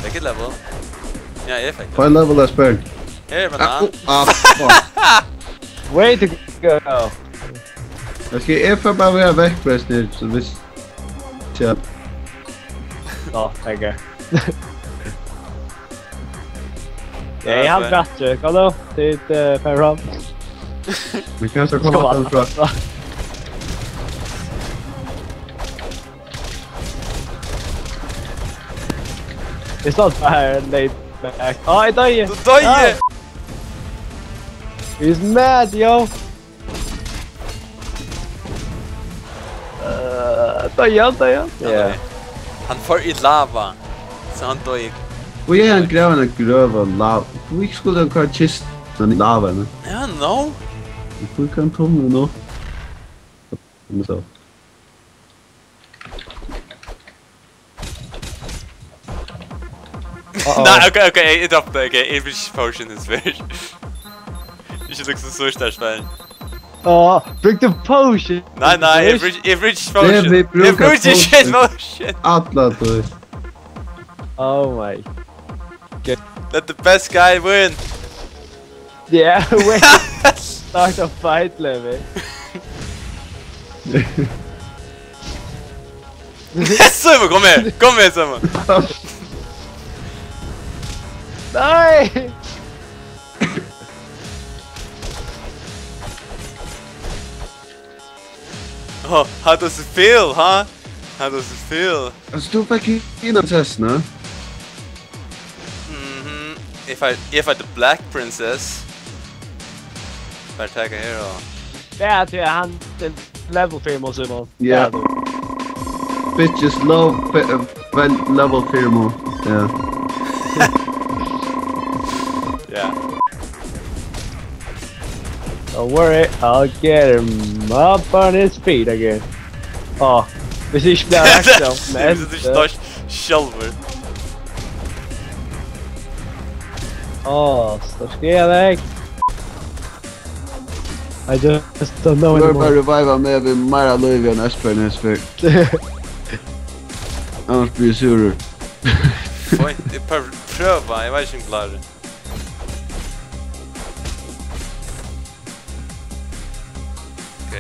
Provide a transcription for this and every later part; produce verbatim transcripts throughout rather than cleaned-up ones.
Fekk eg level? Ja, eg fekk. Fine level, Espen. Her er banan. Ah, fuck. Way to go. Eg skal, eg fari bara vera vekk, forresten, so hvis... Ja. Ja, ok. Ja, eg haldi rætt, kom nú. Tit, eh, fara fram. Vit kunnu so koma fram. Eg stóð bara her, laid back. Á, eg doyði! Tú doyði! Á. He's mad, yo! Eh, doyði hann, doyði hann? Ja, ja. Hann doyði. Hann fór í lava, so hann doyði. Og eg, hann gravdi eina grøv av lava. Hví skuldi hann koyra kistuna í lava, ne? I don't know. Hví kann hann tumla nú? Men so. Uh-oh. Nei, ok, ok, eg, eg droppaði, ok, eg brúki ikki potion, eg sver. Ikki lukka so stórt der, Svein. Á, brúkti potion? Nei, nei, eg brúki, eg brúki ikki potion. Eg brúki ikki potion. Alla tíð. Oh my God. Let the best guy win. Yeah, wait. Start a fight, Levi. Simon, kom her! Kom her, Simon! Nei! Oh, how does it feel, huh? How does it feel? Altso, tú fekk hin prinsessuna. Mhm. Eg fái, eg fái the black princess. Bara taka her og... Ja, tí hann er level fimm og Simon. Ja. Ja, tú. Bitches love fe-, eh, vel-, level fimm og, ja. Ja. Don't worry, I'll get him up on his feet again. Á, hvis ikki blir akkurát, men... Hvis du ikki tar sjálvur. Á, so skal eg vekk. I just don't know anymore. Tú er bara reviva meg við meira lív enn Espen, Espen. Annars blir eg surur. Fínt, eg prøv-, prøva, eg veit ikki um eg klári. Ok.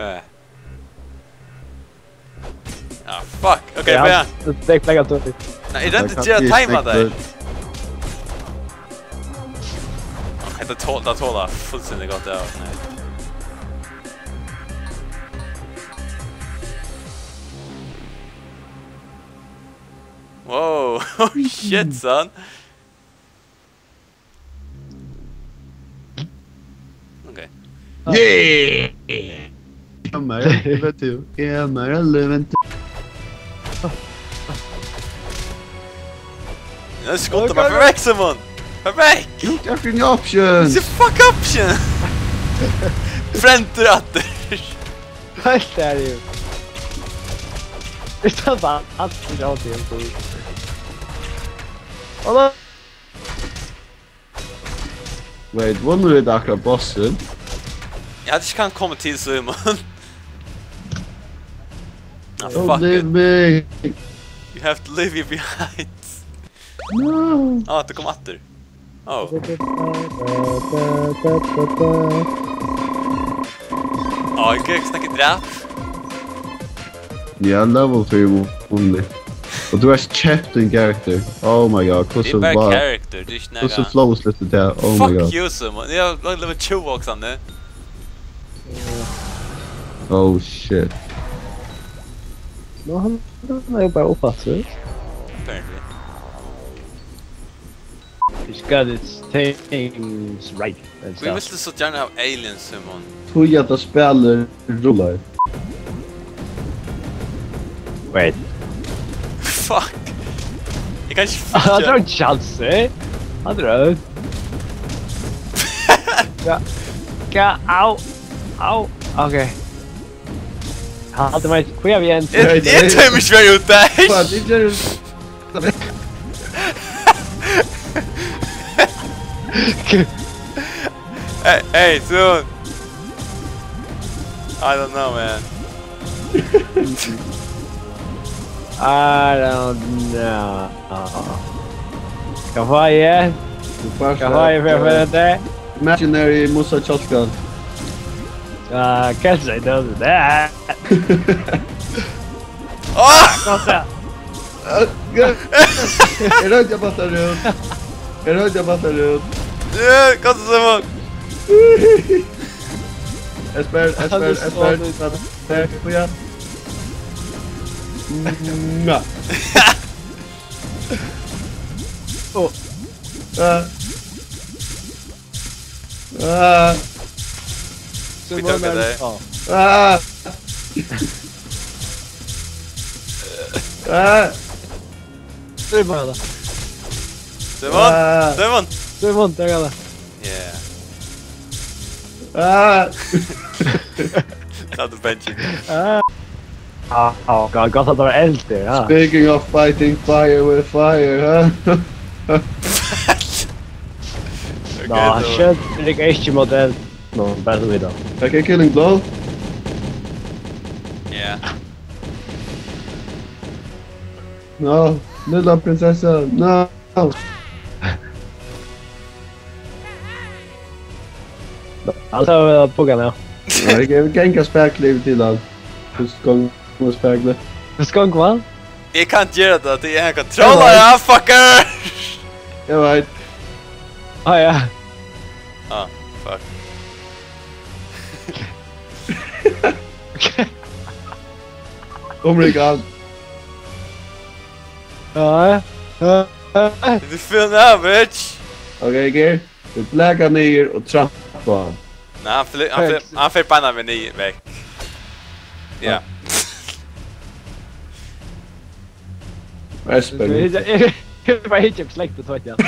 Eh. Ah, fuck. Ok, ja, bra. Hann, hann, hann, nei, eg royndi at gera teima tær. Ok, tað tol-, tað tolir fullstendig gott, ja. Nei. Wow, shit, son. Ok. Yeah! Eg eri meira livandi. Eg eri meira livandi. Nei, skunda meg, far vekk, Simon! Far vekk! Look at the option! It's a fuck option! Friend aftur! Heilt seriøst. Eg stóð bara aftur á tí, og so... Wait, vunnu vit akkurát bossin? Eg haldi ikki, hann kemur til, Simon. Ah, don't fuck leave it. Me. You have to leave me behind. No. Ah, tú kom aftur. Oh. Ah, eg kann ikki snakka drap. Ja, level three only. Og tú ert captain character. Oh my god, hvussu... Tað er bara var character, tað er ikki nakað. Hvussu flóðsligt er tað? Oh my god. Fuck you, Simon. Eg havi level tjúgu okkurt, Sanne. Oh shit. Nå, hann, hann er jo bara oppe, tror jeg. Apparently. He's got his things right and stuff. Hví vilt tú so gjarna hava aliens, Simon? Tí at tað spælir rullar. Wait. Fuck. Eg kann ikki... Hann fylgja. Hann drar ein sjansi. Hann drar. Ja. Ja, au. Au. Ok. Haldi meg, hví havi eg ein... Eg, eg tími ikki vera út har. Fuck, eg geri... Hey, hey, soon. I don't know, man. I don't know. Hvat fái eg? Hvat fái eg fyri at finna teg? Imaginary Musa Kjálkan. Uh, can't say no to that. Åh! Hvat er Eg royndi at basta rút. Eg royndi at basta rút. Yeah, gott at sjá. Esper, Esper, Esper. Esper, ja. Nå. Åh. Ah. Ah. We took it, eh? Ah. Ah. Tað er bara tað. Simon! Ah. Simon! Tað er bara tað. Yeah. Ah. Satt og benji. Ah, ah, gott, gott at tað var eldur, ja. Speaking of fighting fire with fire, huh? Ná, skjótt er ikki modell. Nú, bara so vita. Fekk eg killing blow? Yeah. No, lilla prinsessa, no. Altso, eh, pugga nú. Ja, eg vil ganga spekla yvir til hann. Hvussu gongur spekla? Skong, hvat? Eg kann gera tað, tí eg havi kontroll, ja, fucker! Eg veit. Ah, ja. Ah, fuck. Oh my god. Ja, ja, ja. Did you feel now, bitch? Ok, Geir. Tú blaka niður og trampa á hann. Nei, hann flyr, hann flyr, hann flyr beina við niður, vekk. Ja. Esper. Eg bara hitti upp slekt og tók hann.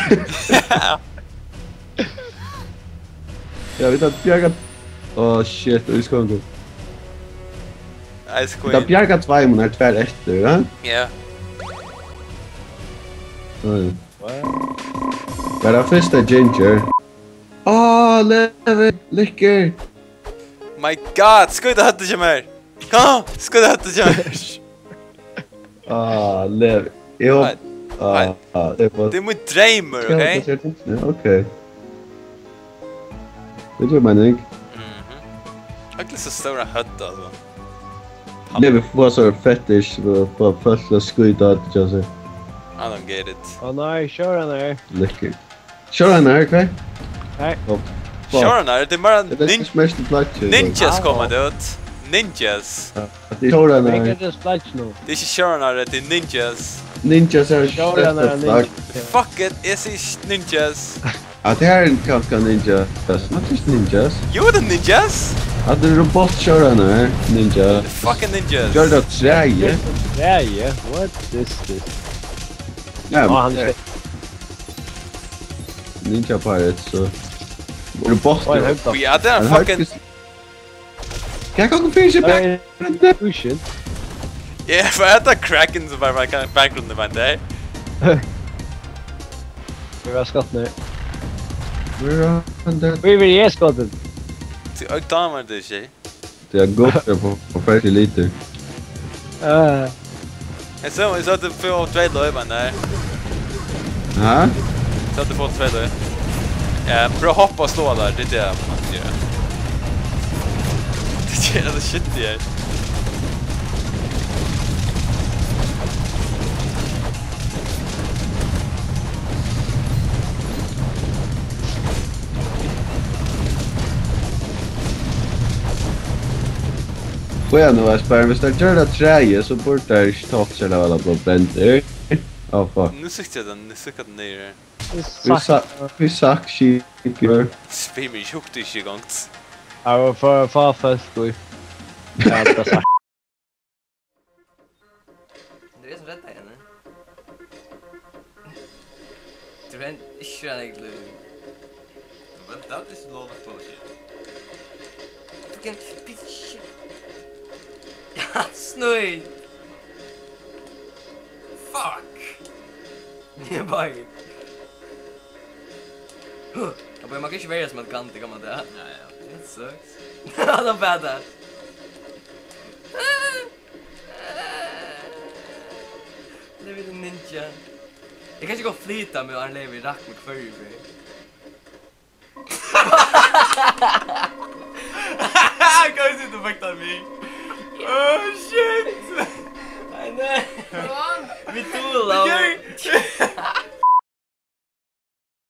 Ja, vit hava bjargað. Oh shit, ískongur. Ice Vit hava Queen. Bjargað tveimum, her tvær eftir, ja? Ja. Oj. Bara fyrsta Ginger. Åh, lever, lykker. My god, skjut høvdið hjá mær. Kom, skjut høvdið hjá mær. Åh, lever. Jo. Nei, Åh, nei. Åh, det var Tað er mítt dreymur, Skal ok? Jeg se litt? Ja, ok. Det gir mening. Mhm. Øll so stóra høvd, altso. Lever får så fetish, får folk til at skyte at jag säger. I don't get it. Å nei, kjør han her. Lykker. Kör han här, kvar? Nei. Oh, fuck. Sjóranar, tað er bara Det är nin smash the plug. ninjas Au. Koma út. Ninjas. Det är Sjóranar. Make it a splash nú. Tað er ikki sjóranar, tað er ninjas. Ninjas är Sjóranar størsta ninja. flagg. Fuck it, eg sigi ninjas. Ja, det här är en ganska ninja. That's not just ninjas. Jo, tað er ninjas. Ja, det är robot Sjóranar ninja. Fucking ninjas. Gör det träje. Træið, what is this? Ja, Á, hann er eh, Ninja Pirates, så. Robot. Oj, høgda. Ja, tað er En fucking høgst- Kan jeg komme fyre seg back? Nei, tú shit. Ja, for at tað er Kraken sum bara var bakgrunden av ein dag. Vit var skotnir. We're on the Vit verða eg skotin. Tí eg dámar tað ikki. Det er godt at få, få færre liter. Uh, Eg sá, eg sá at tú fór tvey løg, men nei. Hæ? Eg sá at tú fór tvey løg. Ja, prøv at hoppa og slå der, det er det man gjør. Det er det shit, det er. Bíða nú, Espen, hvis det gjør det træet, så burde det ikke tatt seg av alle blå bender. Oh, fuck. Nu sikter jeg den, nu sikter den ned. Vi, sa vi sagt skikkelig. Spyr meg ikke, hukte ikke i gang. Jeg var for, for først, du. Ja, det er sagt. Det er det som redder henne. Du er en, ikke en egentlig. Men det er ikke lov å få det. Fucking bitch. Ja, snøy. Fuck. Jeg bare... Jeg bare, man kan ikke være som et gant, det kan man det. Ja, ja. It sucks. Han er badass. Eg kann ikki gott flyta meg, áðrenn Levi rakk meg hvørjum ferð. Hvat er tað, tú fekk tað við? Oh, shit! Nei, nei. Vit duga.